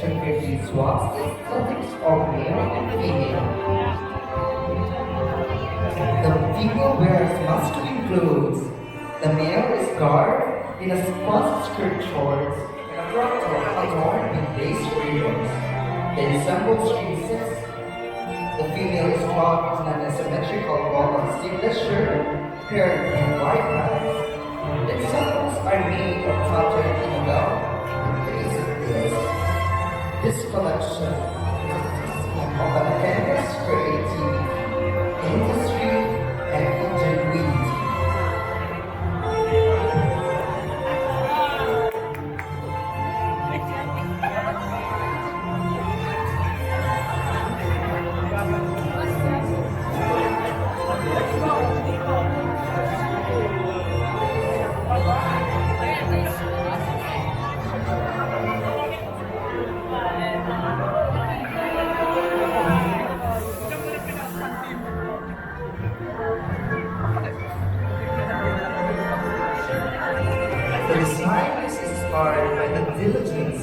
selection criteria swaps the aesthetics of male and female. The female wears masculine clothes. The male is garbed in a sponsored skirt shorts and a crop top adorned with lace ribbons. They resemble string. The female is caught in an asymmetrical ball of sleeveless shirt paired with white pants. The examples are made of patterned Inabel and lace this. This collection is of Batac creativity, industry, and ingenuity. The design is inspired by the diligence,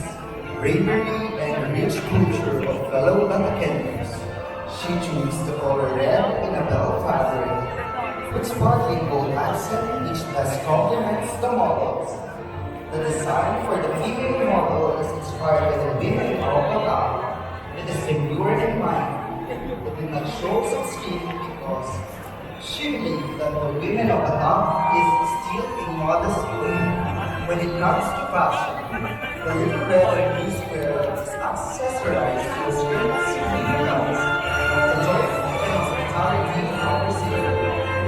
bravery, and rich culture of fellow Bataceños. She chose the color red in a bell fabric, which sparkling gold accent each best complements the models. The design for the female model is inspired by the women of Batac, with the same lure in mind. It did not show some skin because she believed that the women of Batac is still a modest woman. When it comes to fashion, the little red newswear is accessorized to the skirts and gowns. The joyful and hospitality in our city.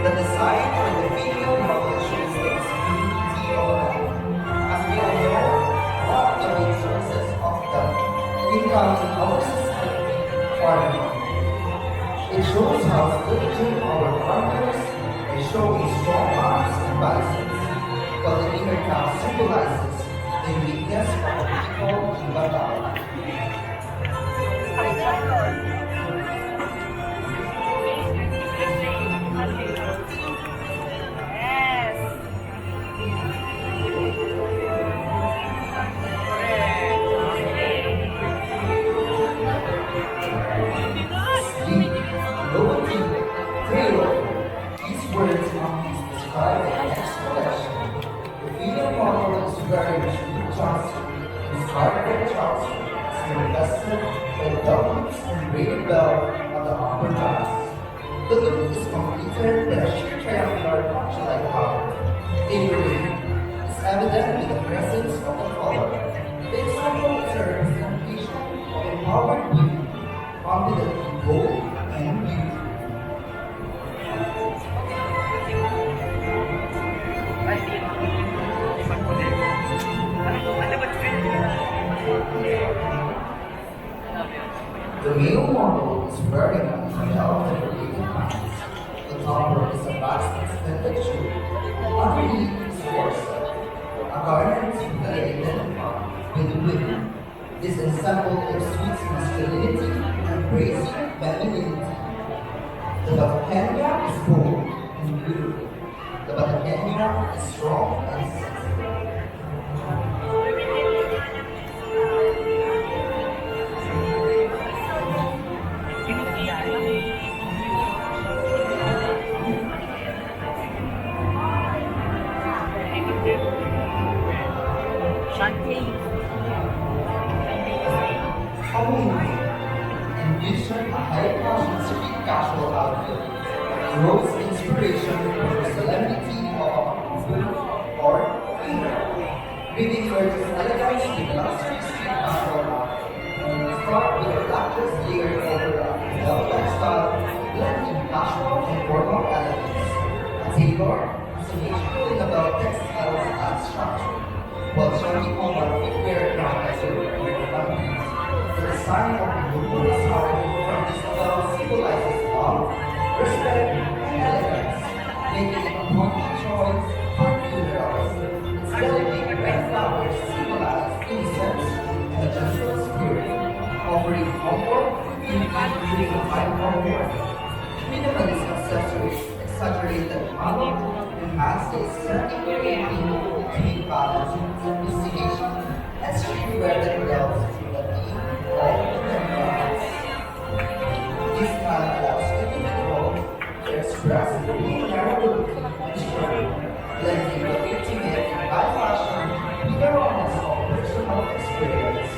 The design for the female model shows the exclusivity of life. As we all know, one of the main sources of the income in our society, farming. It shows how diligent our farmers are showing strong arms and biceps, while the inner calf symbolizes the uniqueness of the people in Batac. Sleep, loyalty, failure. These words must describe the next collection. The female model is wearing a Johnson, inspired by Johnson, is invested by doublets and braided belt on the upper thighs. The look is completed with a sheer triangular punch-like collar. Favoring is evident with the presence of the collar. The example serves the completion of empowered women, confident in gold and beauty. The male model is wearing a male-decorated pants. The topper is a vast extended shoe. Underneath is a corset. A garment with the identified with women. This ensemble exudes masculinity and bracing femininity. The Bataceña is bold and beautiful. The Bataceña is strong and sensitive. Halloween envision a high-fashion street casual outfit draws inspiration from the solemnity of a food or dinner, bringing gorgeous elegance with luxury street casual outfit. Start with a black dress layered over a velvet style, blending casual and formal elements. A tailor is a magical in about textiles and structure, while showing formal footwear ground as a requirement. The design of the luminous harmony from this style symbolizes love, respect, and elegance, making it a pointed choice for funerals. Its delicate red flowers symbolize innocence and a gentle spirit, offering comfort in during a time of war. Minimalist accessories exaggerate the color, enhance the aesthetic creating between balance, investigation, and streetwear that delves into the theme all different. This style allows individuals to express vulnerability and strength, blending the intimate and high fashion with the rawness of personal experience.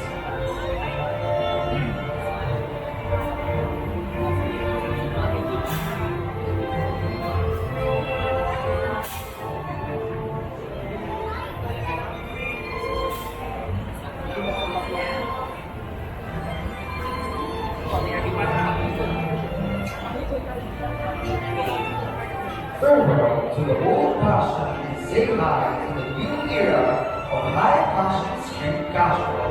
Farewell to the old fashioned and say hi to the new era of high fashion street casual.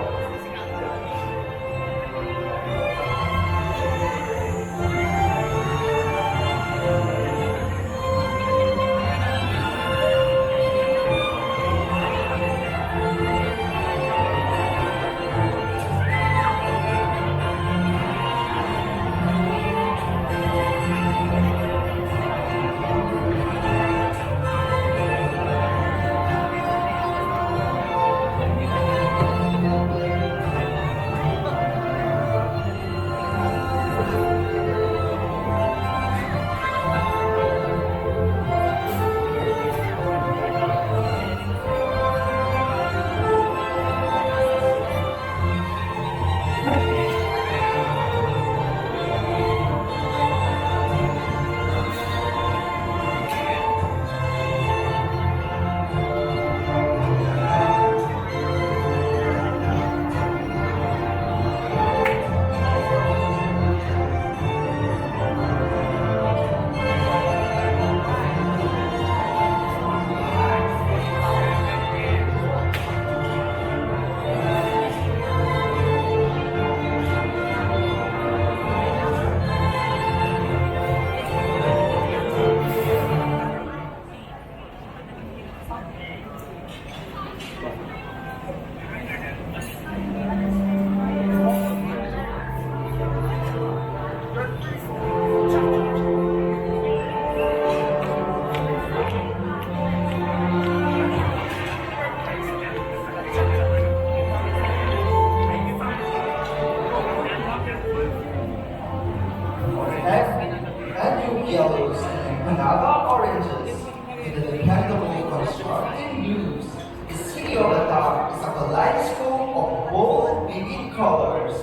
And yellows and Manila oranges with the dependable constructed news. The city of Batac is a kaleidoscope of bold, vivid colors.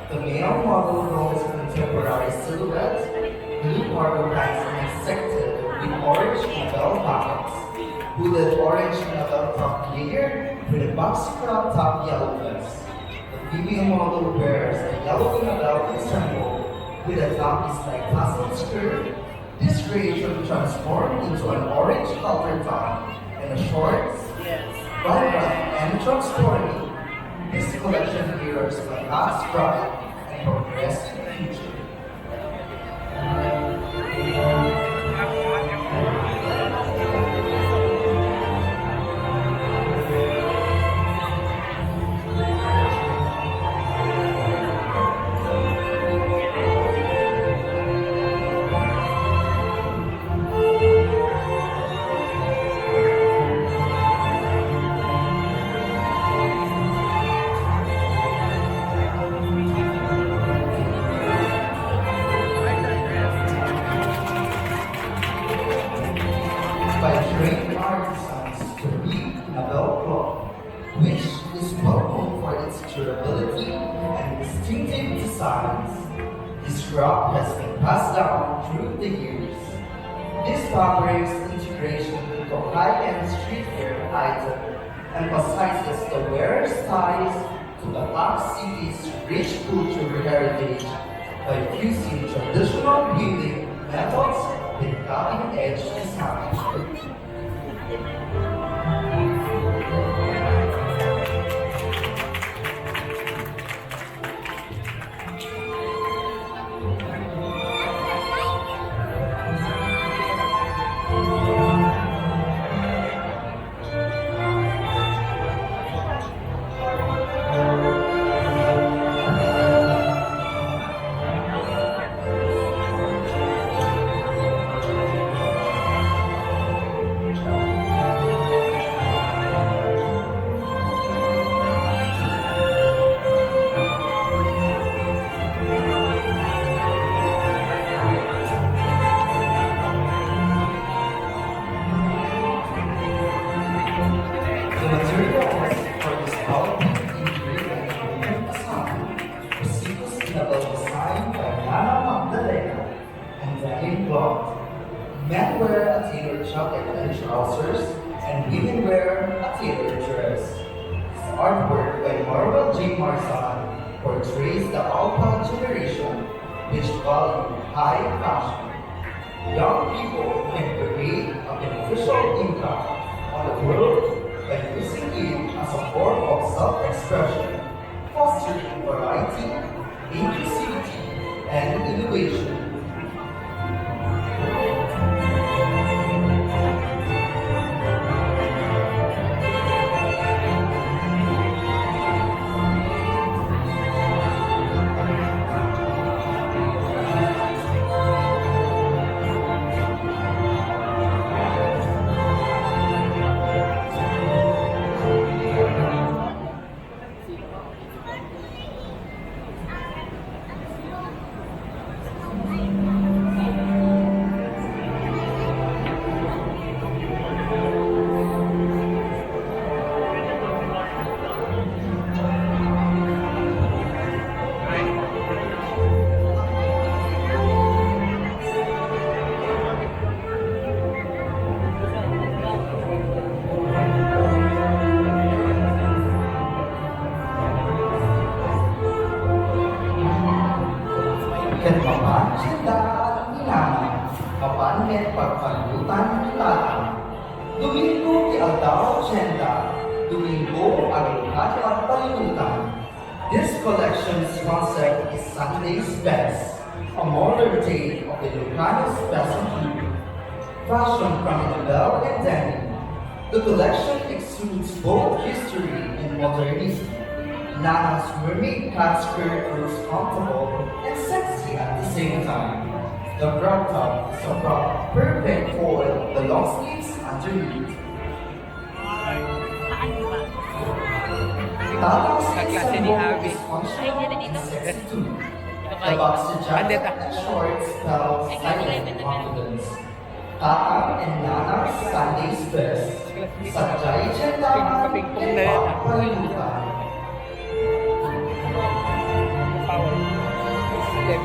The male model roams contemporary silhouettes, blue cargo pants intersected with orange Inabel pockets, hooded orange Inabel top layer with a box crop top yellow vest. The female model wears a yellow Inabel ensemble with a top-like tassel skirt. This creation transformed into an orange halter top and a short, vibrant, and transforming. This collection mirrors my past pride and progressive future. By trained artisans to be Inabel cloth, which is well known for its durability and distinctive designs. This craft has been passed down through the years. This fabric's integration into a high-end streetwear item emphasizes the wearer's ties to the Black City's rich cultural heritage by fusing traditional weaving methods with cutting-edge design. Men wear a tailored jacket and trousers, and women wear a tailored dress. This artwork by Marvel J. Marsan portrays the Alpha generation, which value high fashion. Young people can create a beneficial impact on the world by using it as a form of self-expression, fostering variety, inclusivity, and innovation. Kenpapan cinta inama, papan met pagpalutan latang. Domingo ti Aldao Agenda, Domingo Alokado at Palinutan. This collection's concept is Sunday's Best, a modern take of the Ilocano's specialty. Fashion from Inabel and Danny. The collection exudes both history and modernity. Nana's mermaid cat skirt looks comfortable and sexy at the same time. The crop top is a perfect for the long sleeves underneath. Tata's Kaklase ni Abby. is functional and sexy too. The kay boxer jacket Andeta. and shorts spell silent confidence. Tata and Nana's Sunday's Best. Sadyay Chendaman Ping-pong and na yan, Pagpalinutan. Power. Step.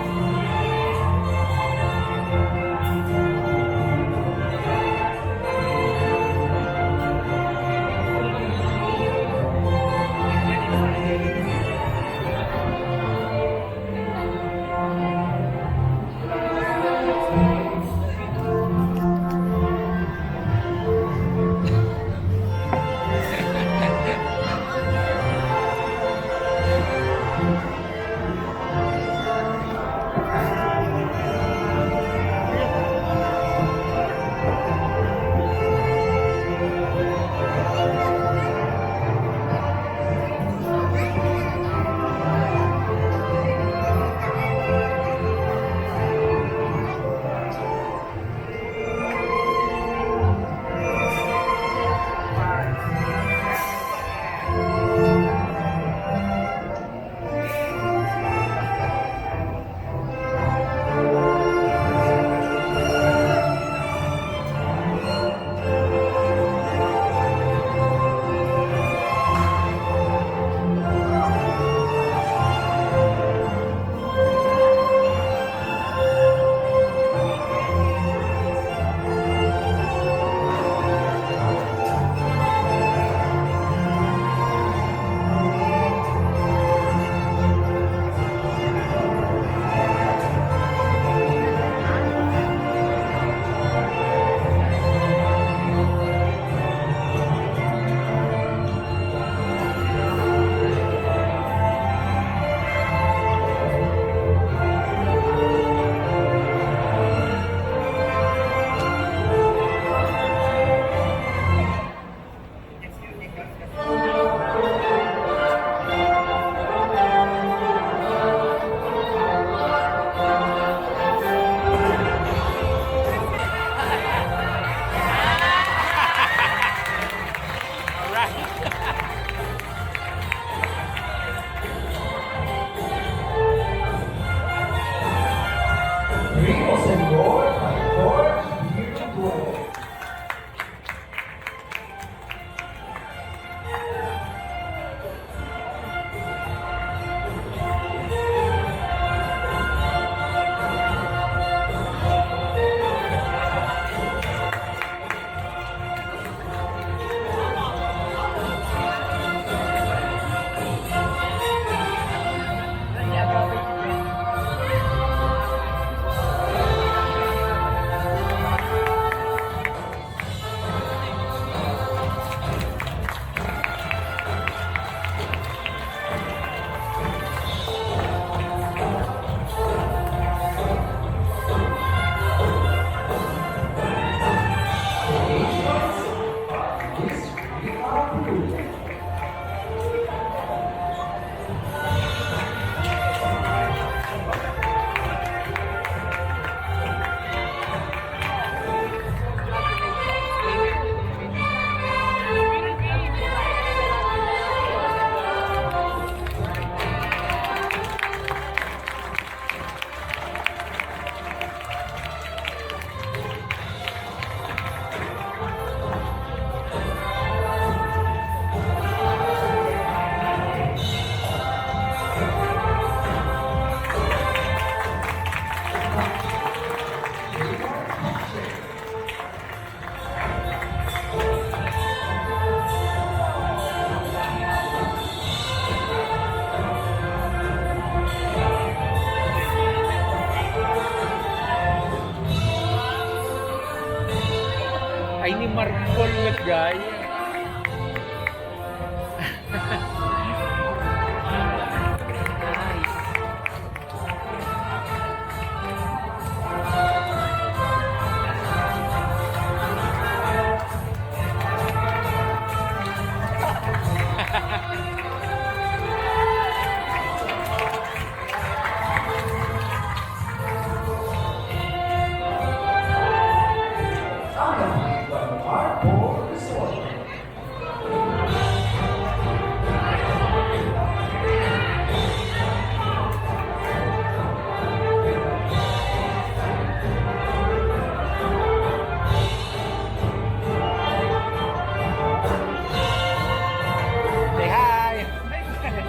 marble na guy. Nice. Accompanied by Marble Resort. Say hi.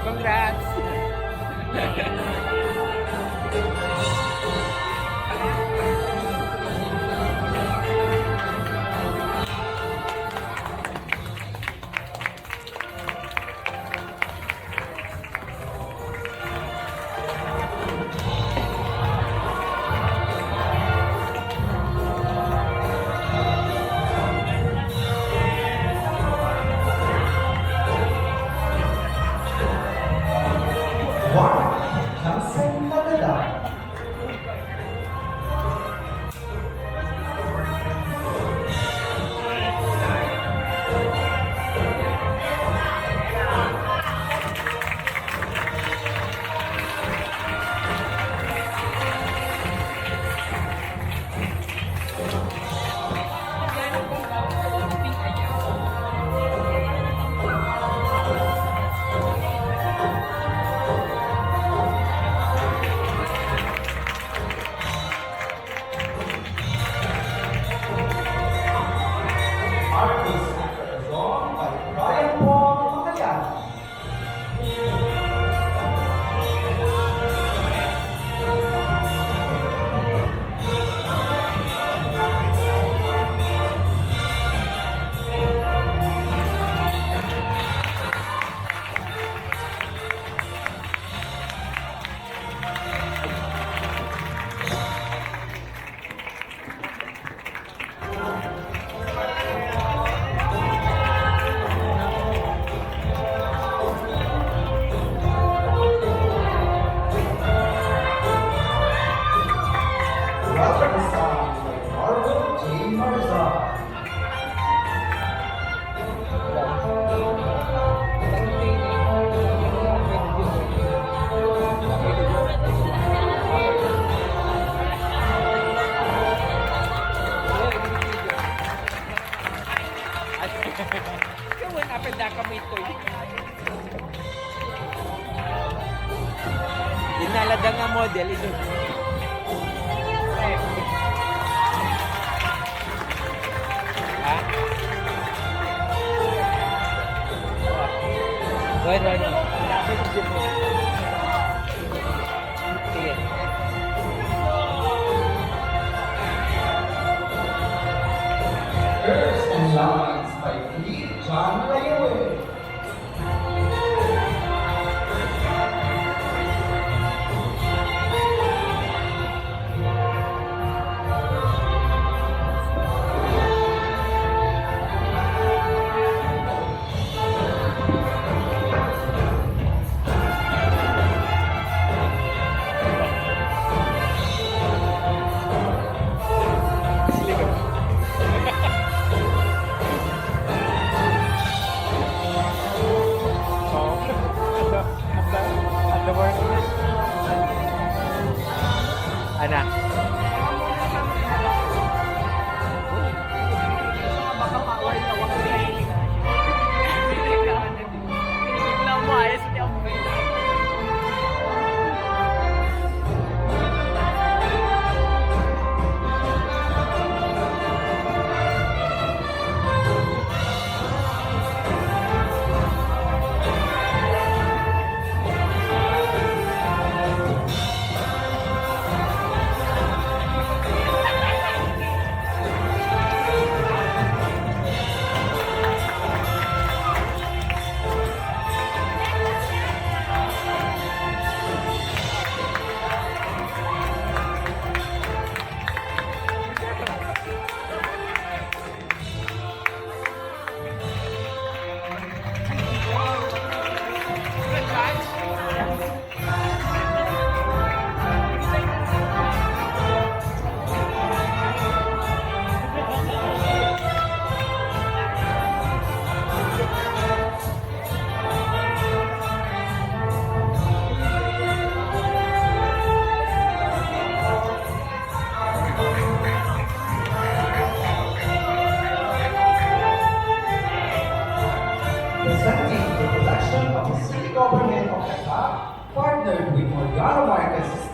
Congrats. One, Hansen Magada. Artist drawn by Brian Paul Magallanes. Well designed by Marble J. Marzal. Gawin apa dah kami ito. Dinalada nga model ito. Ha? Bueno. Sige. Curves and Lines by Fleet John Railway. Ana. Baka mawala na wag na hiling. Bigla mo ayos niya ang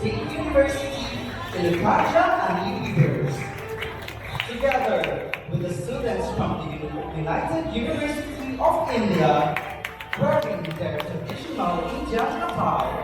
State University, Ilocos and Inabel. Together with the students from the United University of India, wearing their traditional Indian attire.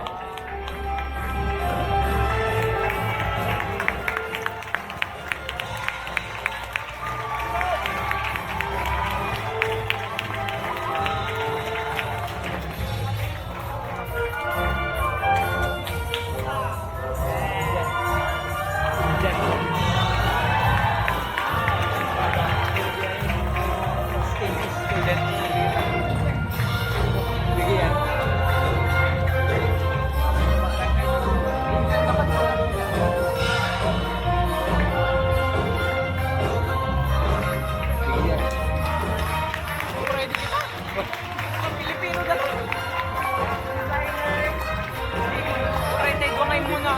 Pilipino na lang. Rated ko ngayon muna.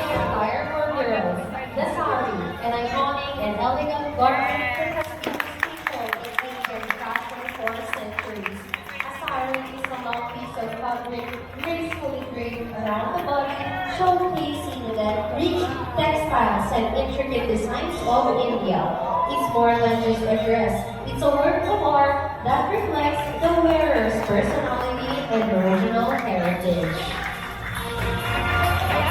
Attire for girls, the sari, an iconic and elegant garment that has been staple in Indian fashion for centuries. A sari is a long piece of fabric gracefully draped around the body, showcasing the rich textiles and intricate designs of India. It's more than just a dress. It's a work of art that reflects the wearer's personality and original heritage.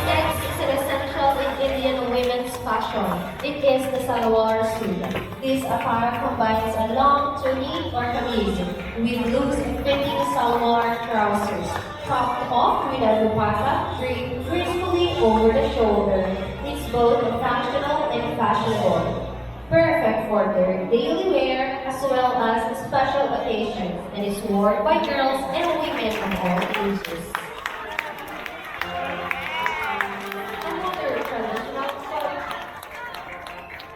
Next is an essential in Indian women's fashion. It is the salwar suit. This attire combines a long tunic or kameez with loose-fitting salwar trousers, topped off with a dupatta draped gracefully over the shoulder. It's both functional and fashionable, perfect for their daily wear as well as special occasions, and is worn by girls and women of all ages. Another traditional costume.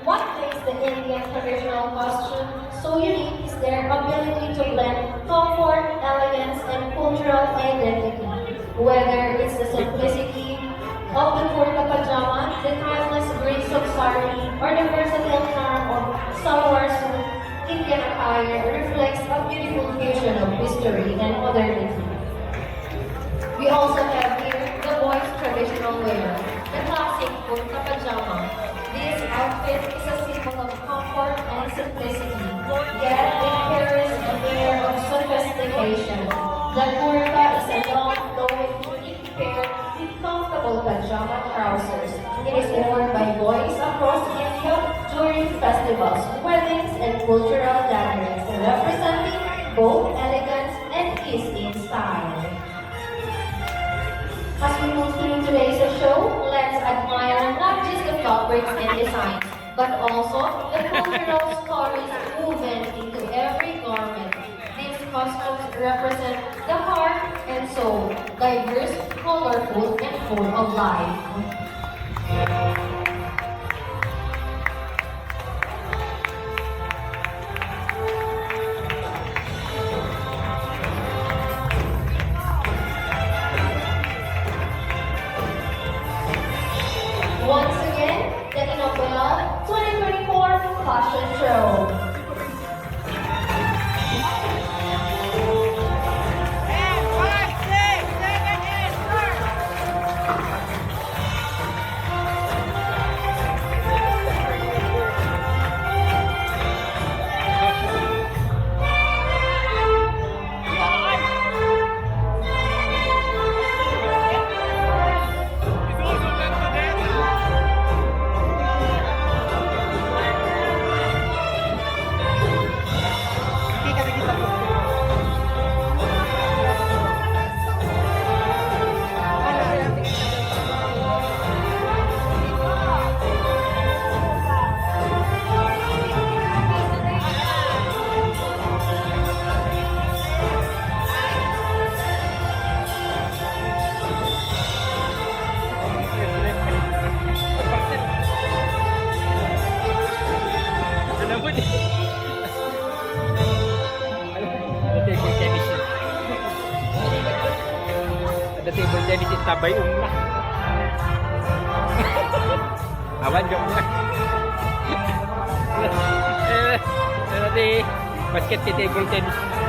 What makes the Indian traditional costume so unique is their ability to blend comfort, elegance, and cultural identity. Whether it's the simplicity of the kurta pajama, the timeless grace of sari, or the versatile charm of salwar suit, Indian attire reflects a beautiful fusion of history and modernity. We also have here the boys' traditional wear, the classic kurta pajama. This outfit is a symbol of comfort and simplicity, yet it carries an air of sophistication. The kurta is a long, flowing tunic paired with comfortable pajama trousers. It is worn by boys across India during festivals, weddings, and cultural gatherings, representing both elegance and ease in style. As we move through today's show, let's admire not just the fabrics and designs, but also the cultural stories woven into every garment. These costumes represent the heart and soul, diverse, colorful, and full of life. Once again, the Inabel 2024 Fashion Show. And 5, 6, 7, 8, start! table tennis yung tabay na. Awan ka muna. Nanti basket table tennis.